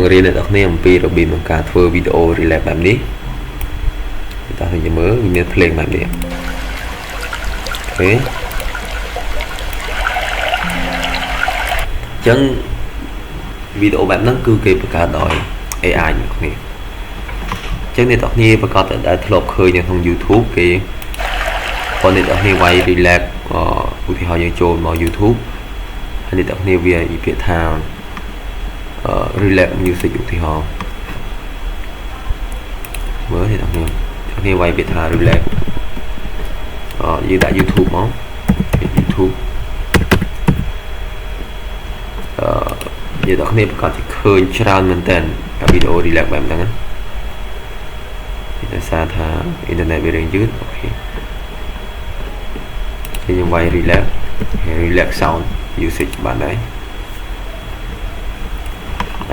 បង្រៀនអ្នកនរគ្នាអំពីរបៀបក្នុងការធ្វើវីដេអូ relax បែបនេះតោះយើងមើលវាមានភ្លេងបែបនេះOK អញ្ចឹងវីដេអូបែបហ្នឹងគឺគេបង្កើតដោយ AI អ្នកគ្នាអញ្ចឹងអ្នកនរគ្នាប្រកាសតែធ្លាប់ឃើញនៅក្នុង YouTube គេបើអ្នកនរគ្នាវាយ relax ឧទាហរណ៍យើងចូលមក YouTube ហើយអ្នកនរគ្នាវាយពាក្យថា relax music ឧទាហរណ៍មើលអ្នកនរគ្នាវាយពាក្យថា relax យើងដាក់ YouTube មក YouTube យើងដល់គ្នាប្រកាសជាឃើញច្រើនមែនតើវីដេអូ relax បែបហ្នឹងណាដោយសារថាអ៊ីនធឺណិតវារៀងយឺត OK ខ្ញុំវាយ relax relax sound music បានដែរ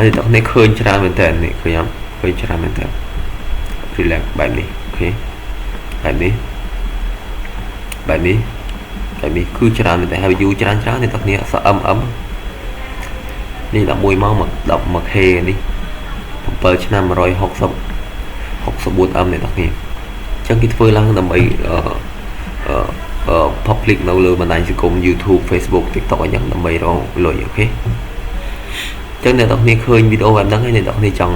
ហើយដល់គ្នាឃើញច្រើនមែនតើនេះឃើញអត់ឃើញច្រើនមែនតើ relax បែបនេះ OK បែបនេះបែបនេះបែបនេះគឺច្រើនមែនតើហើយ view ច្រើនច្រើនអ្នកទាំងគ្នាអក្សរ MM នេះ11ម៉ោងមក 11K នេះ7ឆ្នាំ160 64M អ្នកទាំងគ្នាអញ្ចឹងគេធ្វើឡើងដើម្បីអឺ public នៅលើបណ្ដាញសង្គម YouTube Facebook TikTok អញ្ចឹងដើម្បីរកលុយ OK អញ្ចឹងអ្នកទាំងគ្នាឃើញវីដេអូបែបហ្នឹងហើយអ្នកទាំងគ្នាចង់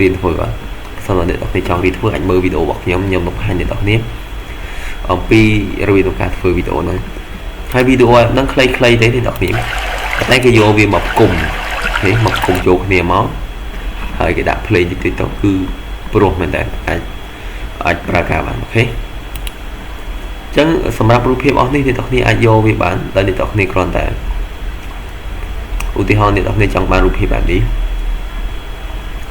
រៀនធ្វើអត់សម្រាប់អ្នកទាំងគ្នាចង់រៀនធ្វើអាចមើលវីដេអូរបស់ខ្ញុំខ្ញុំនឹងបង្ហាញអ្នកទាំងគ្នាអំពីរបៀបក្នុងការធ្វើវីដេអូហ្នឹងហើយវីដេអូហ្នឹងខ្លីៗទេអ្នកទាំងគ្នាតែគេយកវាមកផ្គុំ OK មកផ្គុំចូលគ្នាមកហើយគេដាក់ភ្លេងតិចៗទៅគឺព្រោះមែនតើអាចអាចប្រើការបាន OK ចឹងសម្រាប់រូបភាពអស់នេះអ្នកទាំងគ្នាអាចយកវាបានដោយអ្នកទាំងគ្នាគ្រាន់តែឧទាហរណ៍អ្នកទាំងគ្នាចង់បានរូបភាពបែបនេះ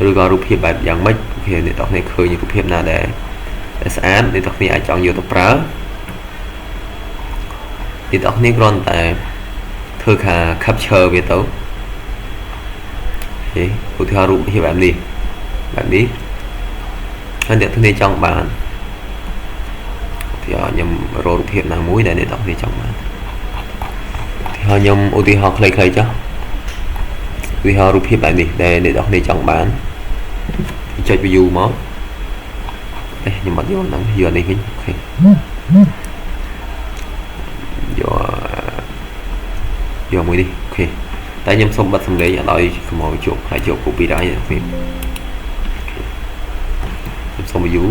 ឬក៏រូបភាពបែបយ៉ាងម៉េច OK អ្នកទាំងគ្នាឃើញរូបភាពណាដែលស្អាតអ្នកទាំងគ្នាអាចចង់យកទៅប្រើអ្នកទាំងគ្នាគ្រាន់តែធ្វើការ capture វាទៅ OK ឧទាហរណ៍រូបភាពបែបនេះបែបនេះហើយអ្នកទាំងគ្នាចង់បានឧទាហរណ៍ខ្ញុំរករូបភាពណាមួយដែលអ្នកទាំងគ្នាចង់បានឧទាហរណ៍ខ្ញុំឧទាហរណ៍ខ្លីៗចុះឧទាហរណ៍រូបភាពបែបនេះដែលអ្នកទាំងគ្នាចង់បានចុច view មកអេខ្ញុំអត់យកហ្នឹងយកនេះវិញ OK យកយកមួយនេះ OK តែខ្ញុំសូមបិទសំឡេងអត់ឲ្យកុំឲ្យជាប់ហើយជាប់ copyright នេះខ្ញុំសូម view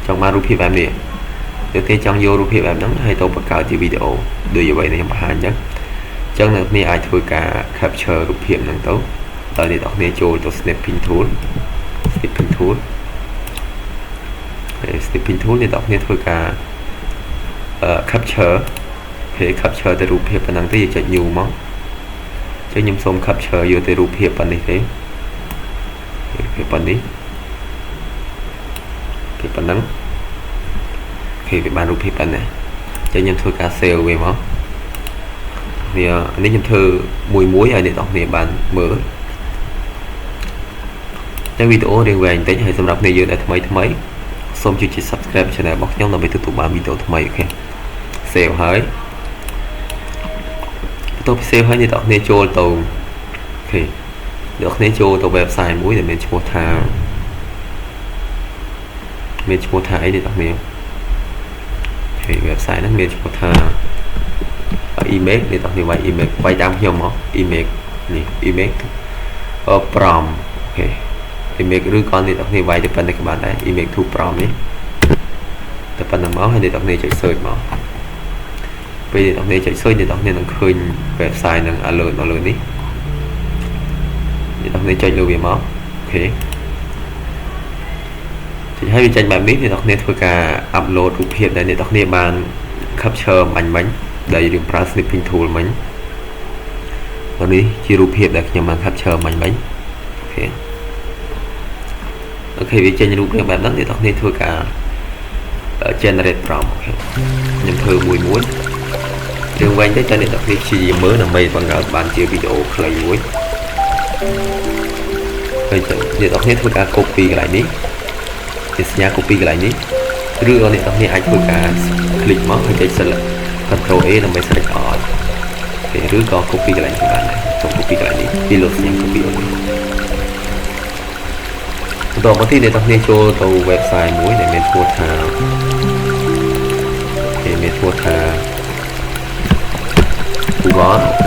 ចង់បានរូបភាពបែបនេះទៅទេចង់យករូបភាពបែបហ្នឹងហើយទៅបង្កើតជាវីដេអូដូចអ្វីដែលខ្ញុំបង្ហាញអញ្ចឹងអញ្ចឹងអ្នកគ្នាអាចធ្វើការ capture រូបភាពហ្នឹងទៅដោយអ្នកគ្នាចូលទៅ snipping tool snipping tool ហើយ snipping tool អ្នកគ្នាធ្វើការ capture គេ capture ទៅរូបភាពប៉ុណ្ណឹងទេយើងចុច new មកអញ្ចឹងខ្ញុំសូម capture យកទៅរូបភាពប៉ុណ្នេះទេរូបភាពប៉ុណ្នេះគេប៉ុណ្ណឹងគេវាបានរូបភាពប៉ុណ្ណាអញ្ចឹងខ្ញុំធ្វើការ save វាមកវានេះខ្ញុំធ្វើមួយមួយឲ្យអ្នកទាំងគ្នាបានមើលចឹងវីដេអូរៀងវែងបន្តិចហើយសម្រាប់គ្នាយើងដែលថ្មីថ្មីសូមជួយចុច Subscribe Channel របស់ខ្ញុំដើម្បីទទួលបានវីដេអូថ្មី OK save ហើយបន្ទាប់ពី save ហើយអ្នកទាំងគ្នាចូលទៅ OK អ្នកគ្នាចូលទៅ website មួយដែលមានឈ្មោះថាមានឈ្មោះថាអីអ្នកទាំងគ្នាហើយ website ហ្នឹងមានឈ្មោះថា image អ្នកទាំងគ្នាវាយ image វាយតាមខ្ញុំមក image នេះ image prompt OK image ឬក៏អ្នកទាំងគ្នាវាយទៅប៉ុណ្ណេះក៏បានដែរ image to prompt នេះតែប៉ុណ្្នឹងមកហើយអ្នកទាំងគ្នាចុច search មកពេលអ្នកទាំងគ្នាចុច search អ្នកទាំងគ្នានឹងឃើញ website នឹង alert នៅលើនេះអ្នកទាំងគ្នាចុចលើវាមក OK ចុចហើយវាចេញបែបនេះអ្នកទាំងគ្នាធ្វើការ upload រូបភាពដែលអ្នកទាំងគ្នាបាន capture បាញ់មិញដែលយើងប្រើ snipping tool មិញនេះជារូបភាពដែលខ្ញុំបាន capture មិញមិញ OK OK វាចេញរូបរាងបែបហ្នឹងអ្នកទាំងគ្នាធ្វើការ generate prompt OK ខ្ញុំធ្វើមួយមួយរឿងវែងទៅតែអ្នកទាំងគ្នាព្យាយាមមើលដើម្បីបង្កើតបានជាវីដេអូខ្លីមួយហើយអ្នកទាំងគ្នាធ្វើការ copy កន្លែងនេះជាសញ្ញា copy កន្លែងនេះ ឬក៏អ្នកទាំងគ្នាអាចធ្វើការ click មកហើយចុច select Control A ដើម្បី select all គេឬក៏ copy កន្លែងនេះបានដែរសូម copy កន្លែងនេះពីលោកសញ្ញា copy អូបន្តមកទីអ្នកទាំងគ្នាចូលទៅ website មួយដែលមានឈ្មោះថាគេមានឈ្មោះថា Google OK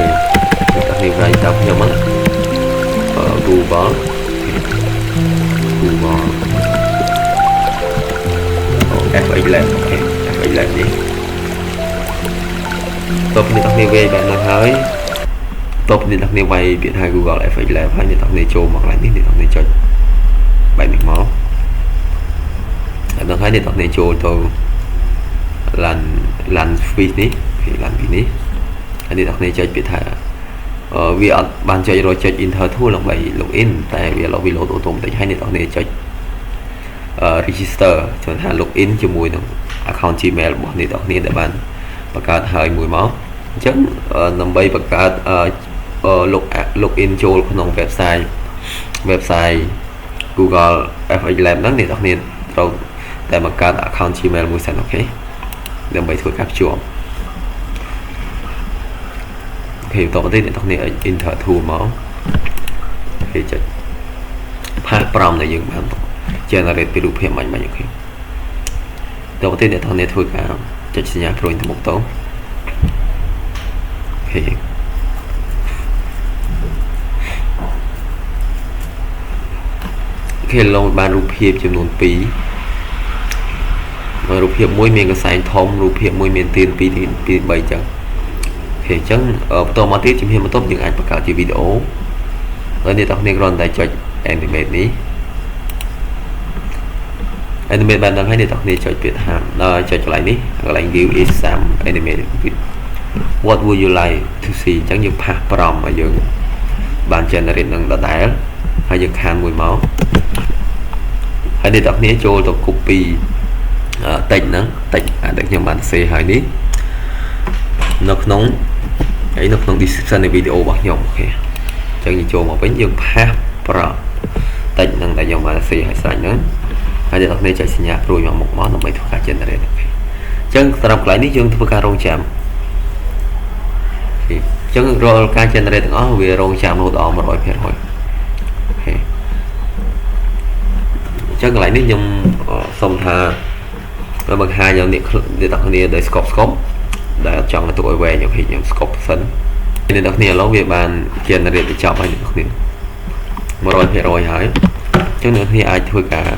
អ្នកទាំងគ្នាវាយតាមខ្ញុំមក Google Google FX Lab OK FX Lab នេះតបអ្នកទាំងគ្នាវាយបែបហ្នឹងហើយតបអ្នកទាំងគ្នាវាយពាក្យថា Google FX Lab ហើយអ្នកទាំងគ្នាចូលមកកន្លែងនេះអ្នកទាំងគ្នាចុចបែបនេះមកហើយដល់ហើយអ្នកទាំងគ្នាចូលទៅ LAN switch នេះគេ LAN switch នេះហើយអ្នកទាំងគ្នាចុចពាក្យថាវាអត់បានចុចរកចុច enter tool ដើម្បី login តែវាវា load automatic ហើយអ្នកទាំងគ្នាចុច register ចូលថា login ជាមួយនឹង account Gmail របស់អ្នកទាំងគ្នាដែលបានបង្កើតហើយមួយមកអញ្ចឹងដើម្បីបង្កើត log login ចូលក្នុង website Google FX Lab ហ្នឹងអ្នកទាំងគ្នាត្រូវតែបង្កើត account Gmail មួយសិន OK ដើម្បីធ្វើការភ្ជាប់ OK បន្តមកទៀតអ្នកទាំងគ្នា enter tool មក OK ចុច paste prompt ដែលយើងបាន generate ពីរូបភាពមិញមិញ OK តទៅទៀតអ្នកទាំងគ្នាធ្វើការចុចសញ្ញាព្រួយទៅមុខទៅ OK គេឡងបានរូបភាពចំនួន2រូបភាពមួយមានកសែងធំរូបភាពមួយមានទៀន2ទៀន2 3ចឹង OK អញ្ចឹងបន្តមកទៀតជំហានបន្ទាប់យើងអាចបង្កើតជាវីដេអូហើយអ្នកទាំងគ្នាគ្រាន់តែចុច animate នេះ animate បានដល់ហើយអ្នកទាំងគ្នាចុចពាក្យថាចុចកន្លែងនេះកន្លែង view is some animate with what would you like to see អញ្ចឹងយើង paste prompt ឲ្យយើងបាន generate នឹងដដែលហើយយើងខានមួយមកហើយអ្នកទាំងគ្នាចូលទៅ copy តិចហ្នឹងតិចអាដែលខ្ញុំបានសរសេរហើយនេះនៅក្នុងហើយនៅក្នុង description នៃវីដេអូរបស់ខ្ញុំ OK អញ្ចឹងយើងចូលមកវិញយើង paste prompt តិចហ្នឹងដែលខ្ញុំបានសរសេរឲ្យស្រេចហ្នឹងហើយអ្នកទាំងគ្នាចុចសញ្ញាព្រួយមកមុខមកដើម្បីធ្វើការ generate OK អញ្ចឹងសម្រាប់កន្លែងនេះយើងធ្វើការរងចាំ OK អញ្ចឹងរាល់ការ generate ទាំងអស់វារងចាំរហូតដល់100% OK អញ្ចឹងកន្លែងនេះខ្ញុំសូមថាបង្ហាញឲ្យអ្នកអ្នកទាំងគ្នាដែល stop stop ដែលអត់ចង់ទុកឲ្យវែង OK ខ្ញុំ stop សិនអ្នកទាំងគ្នាឥឡូវវាបាន generate ទៅចប់ហើយអ្នកទាំងគ្នា100%ហើយអញ្ចឹងអ្នកគ្នាអាចធ្វើការ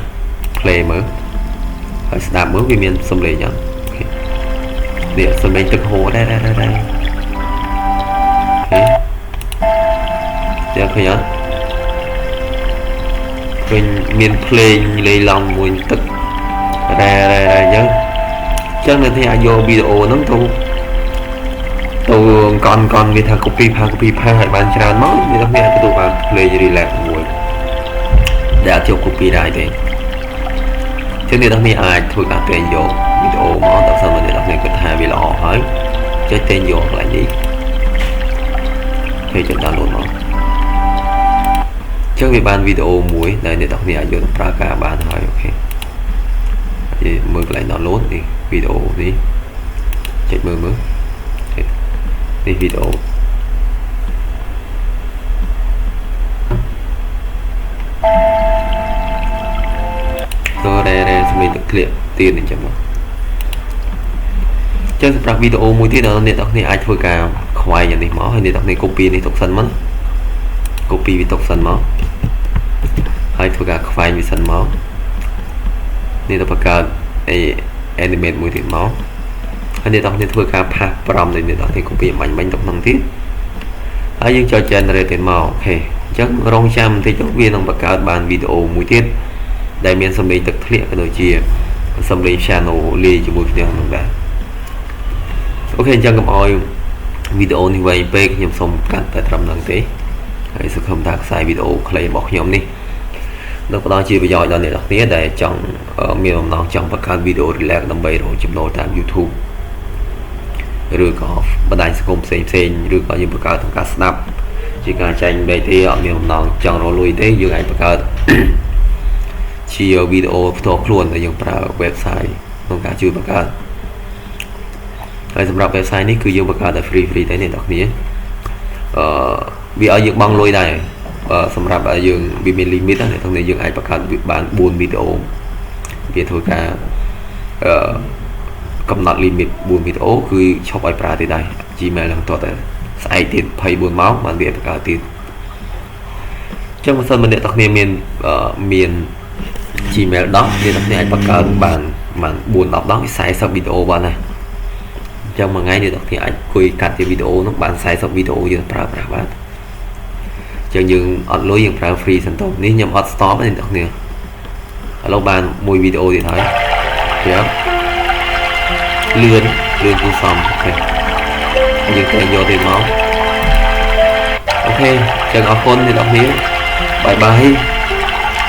play មើលហើយស្ដាប់មើលវាមានសំឡេងអត់ OK នេះសំឡេងទឹកហូរដែរដែរដែរ OK ចាំឃើញអត់ឃើញមានភ្លេងលេងឡំមួយទឹករ៉ែរ៉ែរ៉ែអញ្ចឹងអញ្ចឹងនៅទីអាចយកវីដេអូហ្នឹងទៅទៅកន់កន់វាថា copy paste copy paste ឲ្យបានច្រើនមកអ្នកនេះអាចទទួលបានភ្លេង relax មួយដែលអត់ជាប់ copyright ទេចឹងអ្នកទាំងនេះអាចធ្វើការទាញយកវីដេអូមកតើសិនមកអ្នកទាំងនេះគិតថាវាល្អហើយចុចទាញយកកន្លែងនេះពេលចុច download មកចឹងវាបានវីដេអូមួយដែលអ្នកទាំងនេះអាចយកទៅប្រើការបានហើយ OK មើលកន្លែង download នេះវីដេអូនេះចុចមើលមើលនេះវីដេអូទៅរ៉េរ៉េសម្លេងទឹកធ្លាក់ទៀនអញ្ចឹងមកចឹងសម្រាប់វីដេអូមួយទៀតដល់អ្នកទាំងគ្នាអាចធ្វើការខ្វែងអានេះមកហើយអ្នកទាំងគ្នា copy នេះទុកសិនមក copy វាទុកសិនមកហើយធ្វើការខ្វែងវាសិនមកនេះទៅបង្កើតអី animate មួយទៀតមកហើយអ្នកទាំងគ្នាធ្វើការ paste prompt នៃអ្នកទាំងគ្នា copy បាញ់បាញ់ទុកក្នុងទៀតហើយយើងចុច generate ទៀតមក OK អញ្ចឹងរងចាំបន្តិចទៅវានឹងបង្កើតបានវីដេអូមួយទៀតដែលមានសំឡេងទឹកធ្លាក់ក៏ដូចជាសំឡេង piano លាយជាមួយគ្នាក្នុងដែរ OK អញ្ចឹងកុំឲ្យវីដេអូនេះវែងពេកខ្ញុំសូមកាត់តែត្រឹមហ្នឹងទេហើយសង្ឃឹមថាខ្សែវីដេអូខ្លីរបស់ខ្ញុំនេះនឹងផ្ដល់ជាប្រយោជន៍ដល់អ្នកទាំងគ្នាដែលចង់មានបំណងចង់បង្កើតវីដេអូ relax ដើម្បីរកចំណូលតាម YouTube ឬក៏បណ្ដាញសង្គមផ្សេងផ្សេងឬក៏យើងបង្កើតក្នុងការស្ដាប់ជាការចែករំលែកទេអត់មានបំណងចង់រកលុយទេយើងអាចបង្កើតជាវីដេអូផ្ទាល់ខ្លួនដែលយើងប្រើ website ក្នុងការជួយបង្កើតហើយសម្រាប់ website នេះគឺយើងបង្កើតតែ free free តែអ្នកនរគ្នាអឺវាឲ្យយើងបង់លុយដែរសម្រាប់ឲ្យយើងវាមាន limit ណាអ្នកនរគ្នាយើងអាចបង្កើតបាន4វីដេអូវាធ្វើការអឺកំណត់ limit 4វីដេអូគឺឈប់ឲ្យប្រើទៀតដែរ Gmail ហ្នឹងតោះតែស្អែកទៀត24ម៉ោងបានវាបង្កើតទៀតចឹងបើសិនម្នាក់ទាំងគ្នាមានមាន Gmail 10អ្នកទាំងគ្នាអាចបង្កើតបានបាន4 10ដង40វីដេអូបានដែរអញ្ចឹងមួយថ្ងៃអ្នកទាំងគ្នាអាចអង្គុយកាត់ជាវីដេអូនោះបាន40វីដេអូយើងប្រើប្រាស់បានអញ្ចឹងយើងអត់លុយយើងប្រើ free សិនទៅនេះខ្ញុំអត់ stop ទេអ្នកទាំងគ្នាឥឡូវបានមួយវីដេអូទៀតហើយប្រាប់លឿនលឿនគូសំ OK យើងតែយកទៀតមក OK ចឹងអរគុណអ្នកទាំងគ្នា bye bye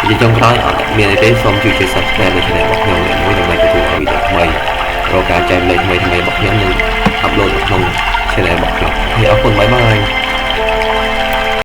ជាចុងក្រោយអត់មានអីទេសូមជួយចុច Subscribe នៅ Channel របស់ខ្ញុំម្នាក់មួយដើម្បីទទួលវីដេអូថ្មីរកការចែករំលែកថ្មីៗរបស់ខ្ញុំនិង upload នៅក្នុង Channel របស់ខ្ញុំហើយអរគុណ bye bye.